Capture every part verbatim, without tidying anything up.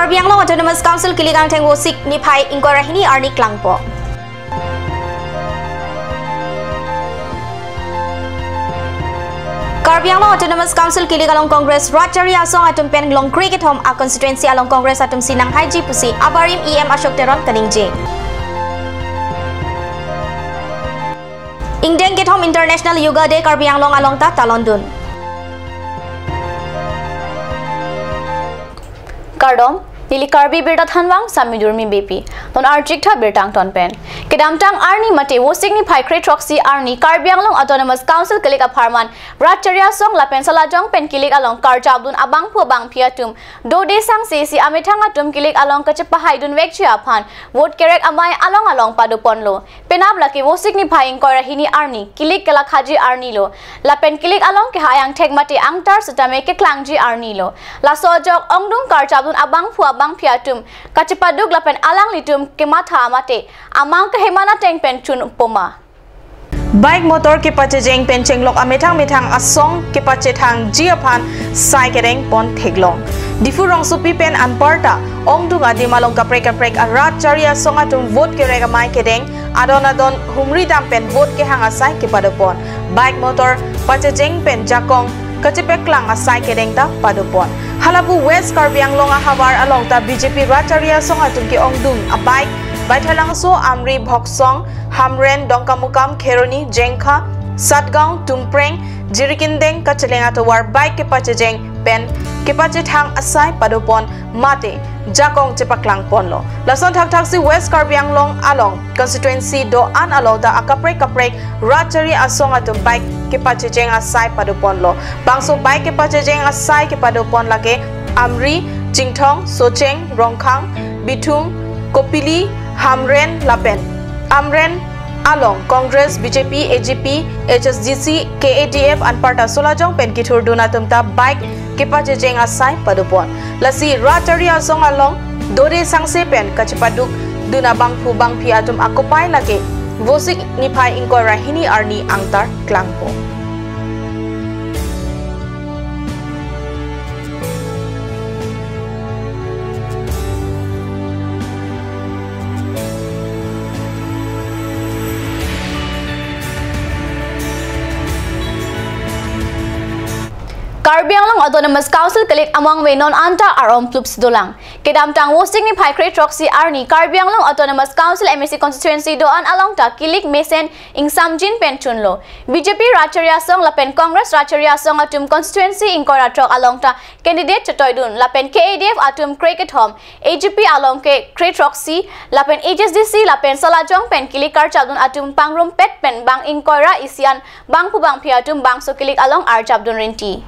Karbi Anglong Autonomous Council kilik angthek Vosik niphai ingkoi ra hini arni klangpo. Karbi Anglong Autonomous Council kilik along Congress rat chari asong atum pen long kre kethom a constituency along Congress atum si nanghaiji pusi abarim E M Ashok Teron kaningje. Ingdeng kethom International Yoga Day Karbi Anglong along ta talondun. Kardom, neli Karbi Birta Thanvang Sami Durmi Beypi. Non arjik tha birta angton pen. Kedamtang arni mate Vosik niphai kre throksi arni Karbi Anglong Autonomous Council kilik apharman rat chari asong lapen salajong pen kilik along karjapdun abangphu abangphi atum dode sangse si amethang atum kilik along kachepahaidun vekji aphan vote kerek amei along along padoponlo. Penap lake Vosik niphai ingkoi ra hini arni kilik kelakhaji arni lo. Lapen kilik along kehai angthek mate angtar sitame keklangji arni lo. Laso ajok ongdung karjapdun abangphu abangphi atum kachepaduk lapen alanglitum kematha mate amang keheman ateng pen chun poma. Bike motor kepachejeng pen chenglok amethang methang asong kepachethangji aphan sai kedeng pon theklong. Diphu rongsopi pen anparta ongdung adim along kaprek kaprek arat chari asong atum vote kerek amei kedeng adon adon humri dam pen vote kehang asai kepadopon. Bike motor pachejeng pen jakong kachepeklang asai kedeng ta padopon. Halapu West Karbi Anglong ahavar along ta B J P rat chari asong atum ke-ongdung a-bike Baithalangso, Amri, Bhoksong, Hamren, Dongkamukam, Kheroni, Jengkha, Satgaon, Tumpreng, Jirikindeng kacheleng atovar bike kepachejeng pen kepachethang asai padopon mate jakong chepaklang ponlo. Lason thakthaksi West Karbi Anglong along constituency do-an along ta akaprek kaprek rat chari asong atum bike kepachejeng asai padoponlo. Bangso bike kepachejeng asai kepadopon lake Amri, Chinthong, Socheng, Rongkhang, Bithung, Kopili, Hamren lapen Amren along Congress, B J P, A G P, H S D C, K A D F anparta solajong pen kithurdun atum ta bike kepachejeng asai padopon. Lasi rat chari asong along dode sangse pen kachepadukdun abangphu bangphi atum akopai lake Vosik niphai ingkoi ra hini arni angtar klangpo. Karbi Anglong Autonomous Council kilik among ve non anta arom plups dolang. Kedamtang Vosik niphai kre throksi arni Karbi Anglong Autonomous Council M A C constituency do-an along ta kilik mesen ingsamjin pen chunlo. B J P rat chari asong lapen Congress rat chari asong atum constituency ingkoi ra throk along ta candidate chetoidun lapen K A D F atum kre kethom, A G P along ke kre throksi lapen H S D C lapen salajong pen kilik karjapdun atum pangrumpet pen bang ingkoi ra isi an bangphu bangphi atum bangso kilik along arjapdun rinti.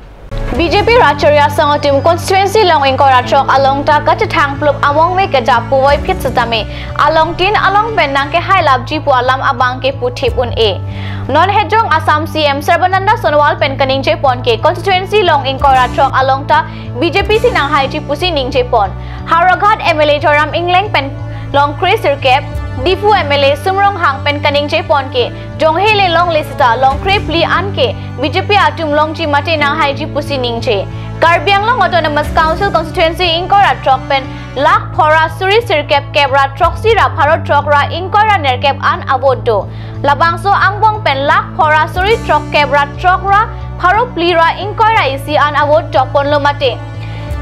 B J P rat chari asong atum constituency long ingkoi ra throk along ta kachethang plup among ve kejap puvoiphit sitame along tin along pen nangkehai lapji pu alam abang ke puthip un-e. Non hejong Assam C M Sarbananda Sonowal pen kaningje pon ke constituency long ingkoi ra throk along ta B J P si nanghaiji pusi ningje pon. Howraghat M L A Joyram Engleng pen long kre sirkep, Diphu M L A Sum Ronghang pen kaningje pon ke jonghe le longle sita long kre phli an ke B J P atum longji mate nanghaiji pusi ningje. Karbi Anglong Autonomous Council constituency ingkoi ra throk pen lakh phora suri sirkep kep ra throksi ra pharo throk ra ingkoi ra nerkep an avote do. Labangso angbong pen lakh phora suri throk kep ra throk ra pharo phli ra ingkoi ra isi an avote jok ponlo mate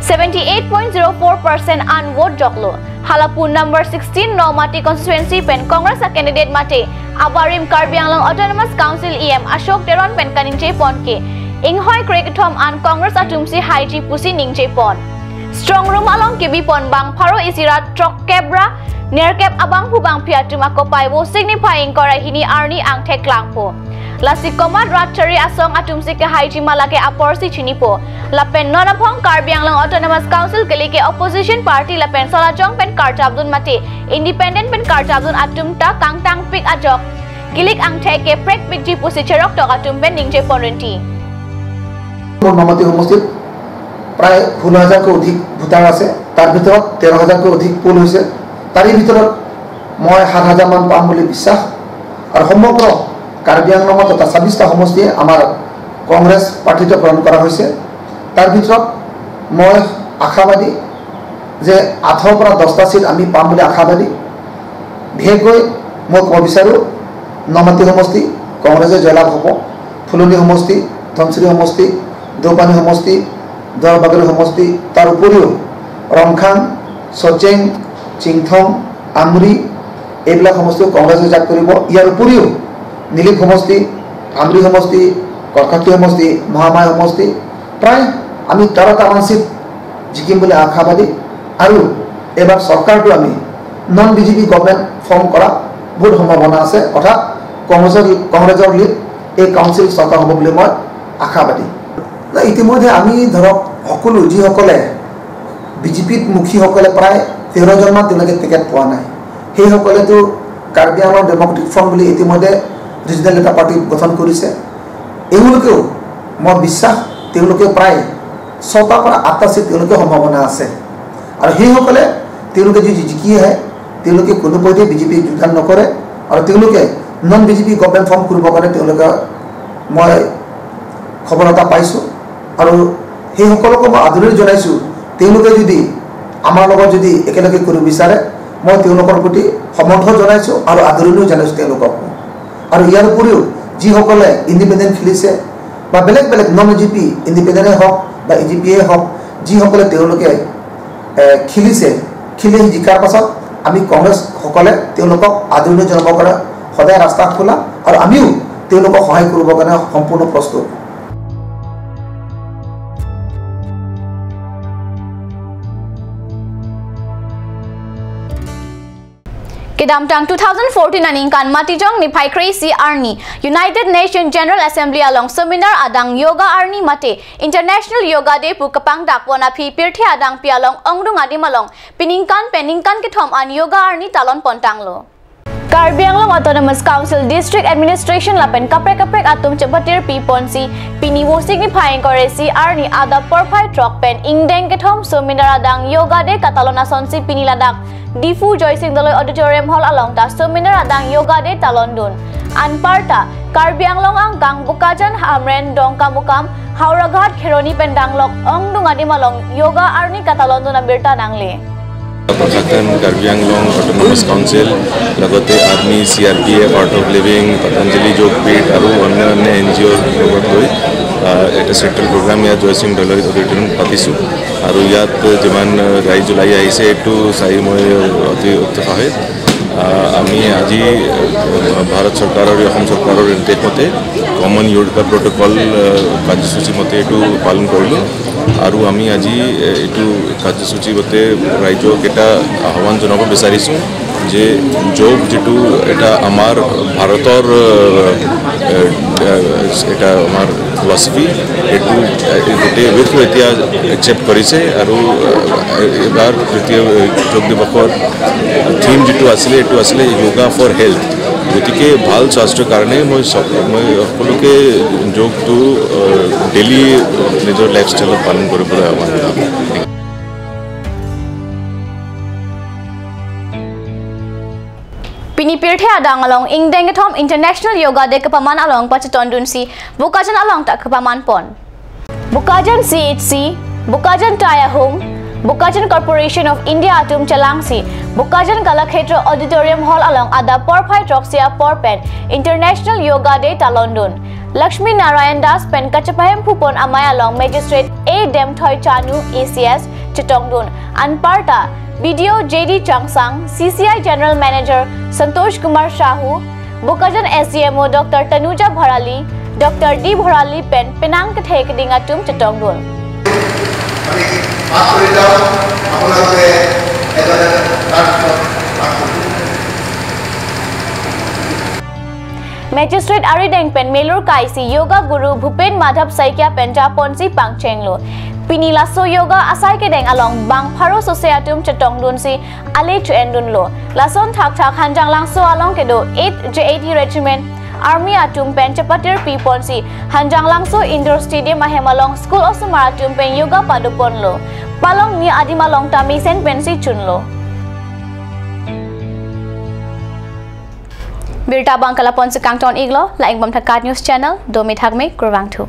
seventy eight point zero four percent an vote joklo. Halapu number sixteen Nomati constituency pen Congress a candidate mate abarim Karbi Anglong Autonomous Council E M Ashok Teron pen kaningje pon ke inghoi kre kethom an Congress atum si haiji pusi ningje pon. Strong room along kebi pon bang pharo isi ra throk kep ra nerkep abangphu bangphi atum akopai Vosik niphai ingkoi ra hini arni angthek klangpo. Lasi komat rat chari asong atum si kehaiji ma lake apor si chinipo. Lapen non aphong Karbi Anglong Autonomous Council kilik ke opposition party lapen salajong pen karjapdun mate independent pen karjapdun atum ta kangtangpik ajok kilik angthek ke prekpikji pusi cheroktok atum pen ningje pon rinti. মোৰ নমাটি সমষ্টিত প্ৰায় ষোল্ল হাজাৰতকৈ অধিক ভোটাৰ আছে। তাৰ ভিতৰত তেৰ হাজাৰতকৈ অধিক পোল হৈছে। তাৰে ভিতৰত মই সাত হাজাৰ মান পাম বুলি বিশ্বাস। আৰু সমগ্ৰ কাৰ্বি আংলঙত এটা ছাব্বিছটা সমষ্টিয়ে আমাৰ কংগ্ৰেছ প্ৰাৰ্থীত্ব প্ৰদান কৰা হৈছে। তাৰ ভিতৰত মই আশাবাদী যে আঠৰ পৰা দহটা চিট আমি পাম বুলি আশাবাদী। বিশেষকৈ মই ক'ব বিচাৰোঁ, নমাটি সমষ্টি কংগ্ৰেছে জয়লাভ হ'ব, ফুলনি সমষ্টি, ধনশিৰি সমষ্টি, দেওপানী সমষ্টি, দৰবাগৰি সমষ্টি, তাৰ উপৰিও ৰংখাং, চচেং, চিংথং, আমৰি, এইবিলাক সমষ্টিও কংগ্ৰেছে জয় কৰিব। ইয়াৰ উপৰিও নিলিপ সমষ্টি, আমৰি সমষ্টি, কৰ্কাটী সমষ্টি, মহামায়া সমষ্টি, প্ৰায় আমি তেৰটামান চিট জিকিম বুলি আশাবাদী। আৰু এইবাৰ চৰকাৰটো আমি নন বিজেপি গভৰ্ণমেণ্ট ফৰ্ম কৰা বহুত সম্ভাৱনা আছে, অৰ্থাৎ কংগ্ৰেছৰ, কংগ্ৰেছৰ লিড এই কাউন্সিল চৰকাৰ হ'ব বুলি মই আশাবাদী। না, ইতিমধ্যে আমি ধৰক সকলো যিসকলে বিজেপিত মুখীসকলে প্ৰায় তেৰজনমান তেওঁলোকে টিকেট পোৱা নাই, সেইসকলেতো কাৰ্বি আংলং ডেমক্ৰেটিক ফ্ৰণ্ট বুলি ইতিমধ্যে ৰিজনেল এটা পাৰ্টি গঠন কৰিছে। এওঁলোকেও, মই বিশ্বাস, তেওঁলোকে প্ৰায় ছটাৰ পৰা আঠটা চিট তেওঁলোকে সম্ভাৱনা আছে। আৰু সেইসকলে তেওঁলোকে যদি জিকি আহে, তেওঁলোকে কোনো পধ্যে বিজেপিত যোগদান নকৰে। আৰু তেওঁলোকে নন বিজেপি গভৰ্ণমেণ্ট ফৰ্ম কৰিবৰ কাৰণে তেওঁলোকে, মই খবৰ এটা পাইছোঁ। আৰু সেইসকলকো মই আদৰণি জনাইছোঁ। তেওঁলোকে যদি আমাৰ লগত যদি একেলগে কৰিব বিচাৰে, মই তেওঁলোকৰ প্ৰতি সমৰ্থন জনাইছোঁ আৰু আদৰণিও জনাইছোঁ তেওঁলোকক। আৰু ইয়াৰ উপৰিও যিসকলে ইণ্ডিপেণ্ডেণ্ট খেলিছে বা বেলেগ বেলেগ নন এ জি পি, ইণ্ডিপেণ্ডেণ্টে হওক বা এ জি পিয়ে হওক, যিসকলে তেওঁলোকে, এ, খেলিছে, খেলি জিকাৰ পাছত আমি কংগ্ৰেছসকলে তেওঁলোকক আদৰণি জনাবৰ কাৰণে সদায় ৰাস্তা খোলা আৰু আমিও তেওঁলোকক সহায় কৰিবৰ কাৰণে সম্পূৰ্ণ প্ৰস্তুত। Kedamtang two thousand fourteen aningkan Matijong niphai kre-isi arni United Nation General Assembly along seminar adang Yoga Arni mate International Yoga Day pu kepangdak pon aphi pirthe adangpi along ongdung adim along piningkan pen ningkan kethom an Yoga Arni talon pontanglo. Karbi Anglong Autonomous Council District Administration lapen kaprek kaprek atum chepatir pi ponsi pini Vosik niphai ingkoi ra isi arni adap porphai throk pen ingdeng kethom seminar adang Yoga Day katalon asonsi pini ladak Diphu Joysing Doloi Auditorium Hall along ta seminar adang Yoga Day talondun. Anparta Karbi Anglong angkang Bokajan, Hamren, Dongkamukam, Howraghat, Kheroni pen danglok ongdung adim along Yoga Arni katalondun abirta nangle. প্ৰশাসন, Karbi Anglong autonomous council, লগতে army, C R P F, art of living, Patanjali Yogpeeth আৰু অন্য অন্য N G অ'ৰ লগত লৈ, আহ, এটা central programme ইয়াত জয়সিং দলৈ অডিটৰিয়াম পাতিছোঁ। আৰু ইয়াত যিমান, আহ, ৰাইজ ওলাই আহিছে, এইটো চাই মই অতি উৎসাহিত। আহ, আমি আজি, আহ, ভাৰত চৰকাৰৰ, অসম চৰকাৰৰ নিৰ্দেশ মতে কমন য়োগা প্ৰট'কল, আহ, কাৰ্যসূচী মতে এইটো পালন কৰিলোঁ। আৰু আমি আজি, আহ, এইটো কাৰ্যসূচী মতে ৰাইজক এটা আহ্বান জনাব বিচাৰিছোঁ যে যোগ যিটো এটা আমাৰ ভাৰতৰ, আহ, আহ, আহ, এটা আমাৰ ফিলচফি, এইটো, আহ, গোটেই ৱিশ্ব এতিয়া একচেপ্ট কৰিছে। আৰু, আহ, এইবাৰ তৃতীয়, আহ, যোগ দিৱসৰ থিম যিটো আছিলে, এইটো আছিলে য়োগা ফৰ হেল্থ। গতিকে ভাল স্বাস্থ্যৰ কাৰণে মই চব, মই সকলোকে যোগটো, আহ, ডেইলি নিজৰ লাইফষ্টাইলত পালন কৰিবলৈ আহ্বান জনাম। Pini pirthe adang along ingdeng kethom International Yoga Day kepaman along pachetondunsi Bokajan along ta kepaman pon. Bokajan C H C, Bokajan Tayahung, Bokajan Corporation of India atum chelangsi Bokajan Kalakshetra Auditorium Hall along adap porphai throksi apor pen International Yoga Day talondun. Lakshmi Narayan Das pen kachepahemphupon amei along Magistrate A Demthoi Chanu A C S chetongdun. Anparta B D O J D Changsang, C C I General Manager Santosh Kumar Sahu, Bokajan S D M O Doctor Tanuja Bharali, Doctor D Bharali pen penang kethe keding atum chetongdun. Magistrate arideng pen melur kaisi Yoga Guru Bhupen Madhav Saikia pen japonsi pangchenglo. Pini laso yoga asai kedeng along bang pharo sose atum chetongdunsi ale chu-endunlo. Lason thakthak Hanjanglangso along kedo eighth J A T Regiment Army atum pen chepatir pi ponsi Hanjanglangso Indoor Stadium ahem along school osomar atum pen yoga padoponlo. Palong ni adim along ta mesen pensi chunlo. Birta abang ke laponsi kangton iklo, la-ingbom thakat news channel, domi thakme, kurvangthu.